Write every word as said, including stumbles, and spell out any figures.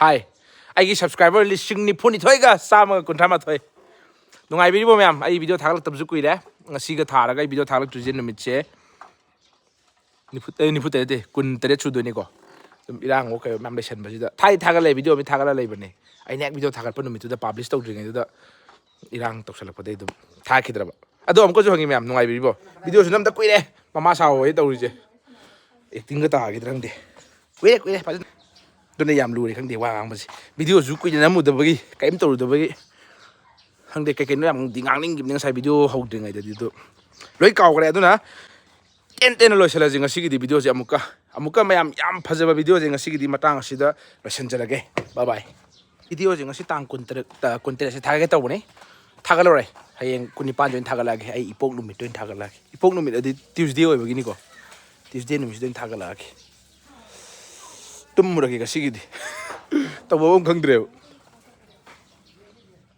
ꯍꯥꯏ, ꯑꯩꯒꯤ ꯁꯕꯁꯀ꯭ꯔꯥꯏꯕꯔ ꯂꯤꯁꯤꯡ ꯅꯤꯐꯨ ꯅꯤꯊꯣꯏꯒ ꯆꯥꯝꯃꯒ ꯀꯨꯟꯊ꯭ꯔꯥ ꯃꯥꯊꯣꯏ꯫ ꯅꯨꯡꯉꯥꯏꯕꯤꯔꯤꯕꯣ ꯃꯌꯥꯝ? ꯑꯩ ꯚꯤꯗꯤꯑꯣ ꯊꯥꯒꯠꯂꯛꯇꯕꯁꯨ ꯀꯨꯏꯔꯦ꯫ ꯉꯁꯤꯒ ꯊꯥꯔꯒ ꯑꯩ ꯚꯤꯗꯤꯑꯣ ꯊꯥꯒꯠꯂꯛꯇ꯭ꯔꯤꯁꯦ ꯅꯨꯃꯤꯠꯁꯦ ꯅꯤꯐꯨ, ꯑꯦ, ꯅꯤꯐꯨ ꯇꯔꯦꯠ ꯅꯠꯇꯦ, ꯀꯨꯟ ꯇꯔꯦꯠ ꯁꯨꯗꯣꯏꯅꯤꯀꯣ꯫ ꯑꯗꯨꯝ ꯏꯔꯥꯡ ꯀꯩ ꯃꯌꯥꯝ ꯂꯩꯁꯟꯕꯁꯤꯗ ꯊꯥꯗꯤ ꯊꯥꯒꯠꯂꯛꯑꯦ, ꯚꯤꯗꯤꯑꯣ ꯑꯃ ꯊꯥꯒꯠꯂ ꯂꯩꯕꯅꯦ꯫ ꯑꯩꯅ ꯍꯦꯛ ꯚꯤꯗꯤꯑꯣ ꯊꯥꯒꯠꯄ ꯅꯨꯃꯤꯠꯇꯨꯗ ꯄꯥꯕ꯭ꯂꯤꯁ ꯇꯧꯗ꯭ꯔꯤꯉꯩꯗꯨꯗ ꯏꯔꯥꯡ ꯇꯧꯁꯜꯂꯛꯄꯗꯩ ꯑꯗꯨꯝ ꯊꯥꯈꯤꯗ꯭ꯔꯕ꯫ ꯑꯗꯣ ꯑꯃꯨꯛꯀꯁꯨ ꯍꯪꯉꯤ ꯃꯌꯥꯝ, ꯅꯨꯡꯉꯥꯏꯕꯤꯔꯤꯕꯣ? ꯚꯤꯗꯤꯑꯣꯁꯨ ꯅꯝꯗ ꯀꯨꯏꯔꯦ, ꯃꯃꯥ ꯁꯥꯎ ꯍꯣꯏ ꯇꯧꯔꯤꯁꯦ꯫ ꯑꯦꯛꯇꯤꯡꯒ ꯇꯥꯈꯤꯗ꯭ꯔꯥ ꯈꯪꯗꯦ꯫ ꯀꯨꯏꯔꯦ, ꯀꯨꯏꯔꯦ ꯐꯖꯅ꯫ ꯑꯗꯨꯅ ꯌꯥꯝ ꯂꯨꯔꯦ ꯈꯪꯗꯦ ꯋꯥ ꯉꯥꯡꯕꯁꯦ꯫ ꯚꯤꯗꯤꯑꯣꯁꯨ ꯀꯨꯏꯅ ꯅꯝꯃꯨꯗꯕꯒꯤ, ꯀꯔꯤꯝ ꯇꯧꯔꯨꯗꯕꯒꯤ꯫ ꯈꯪꯗꯦ, ꯀꯩ ꯀꯩꯅꯣ ꯌꯥꯝꯗꯤ ꯉꯥꯡꯅꯤꯡꯈꯤꯕꯅꯤ ꯉꯁꯥꯏ ꯚꯤꯗꯤꯑꯣ ꯍꯧꯗ꯭ꯔꯤꯉꯩꯗꯗꯤ, ꯑꯗꯨ ꯂꯣꯏ ꯀꯥꯎꯈ꯭ꯔꯦ꯫ ꯑꯗꯨꯅ ꯇꯦꯟ ꯇꯦꯟꯅ ꯂꯣꯏꯁꯤꯜꯂꯁꯤ ꯉꯁꯤꯒꯤꯗꯤ ꯚꯤꯗꯤꯑꯣꯁꯦ꯫ ꯑꯃꯨꯛꯀ, ꯑꯃꯨꯛꯀ ꯃꯌꯥꯝ ꯌꯥꯝ ꯐꯖꯕ ꯚꯤꯗꯤꯑꯣꯁꯦ ꯉꯁꯤꯒꯤꯗꯤ ꯃꯇꯥꯡ ꯑꯁꯤꯗ ꯂꯣꯏꯁꯤꯟꯖꯔꯒꯦ꯫ ꯕꯥꯏ ꯕꯥꯏ꯫ ꯚꯤꯗꯤꯑꯣꯁꯦ ꯉꯁꯤ ꯇꯥꯡ ꯀꯨꯟꯇꯔꯦꯠ, ꯀꯨꯟꯇꯔꯦꯠꯁꯦ ꯊꯥꯒꯠꯀꯦ ꯇꯧꯕꯅꯤ꯫ ꯊꯥꯒꯠꯂꯔꯣꯏ, ꯍꯌꯦꯡ ꯀꯨꯟꯅꯤꯄꯥꯟꯗ ꯑꯣꯏꯅ ꯊꯥꯒꯠꯂꯛꯑꯒꯦ꯫ ꯑꯩ ꯏꯄꯣꯛ ꯅꯨꯃꯤꯠꯇ ꯑꯣꯏꯅ ꯊꯥꯒꯠꯂꯛꯑꯒꯦ꯫ ꯏꯄꯣꯛ ꯅꯨꯃꯤꯠ ꯑꯗꯤ ꯇ꯭ꯌꯨꯁꯗꯦ ꯑꯣꯏꯕꯒꯤꯅꯤꯀꯣ꯫ ꯇ꯭ꯌꯨꯁꯗꯦ ꯅꯨꯃꯤꯠꯁꯤꯗ ꯑꯣꯏꯅ ꯊꯥꯒꯠꯂꯛꯑꯒꯦ꯫ ꯇꯨꯝꯃꯨꯔꯒꯦ ꯉꯁꯤꯒꯤꯗꯤ꯫ ꯇꯧꯕ ꯑꯃ ꯈꯪꯗ꯭ꯔꯦꯕ꯫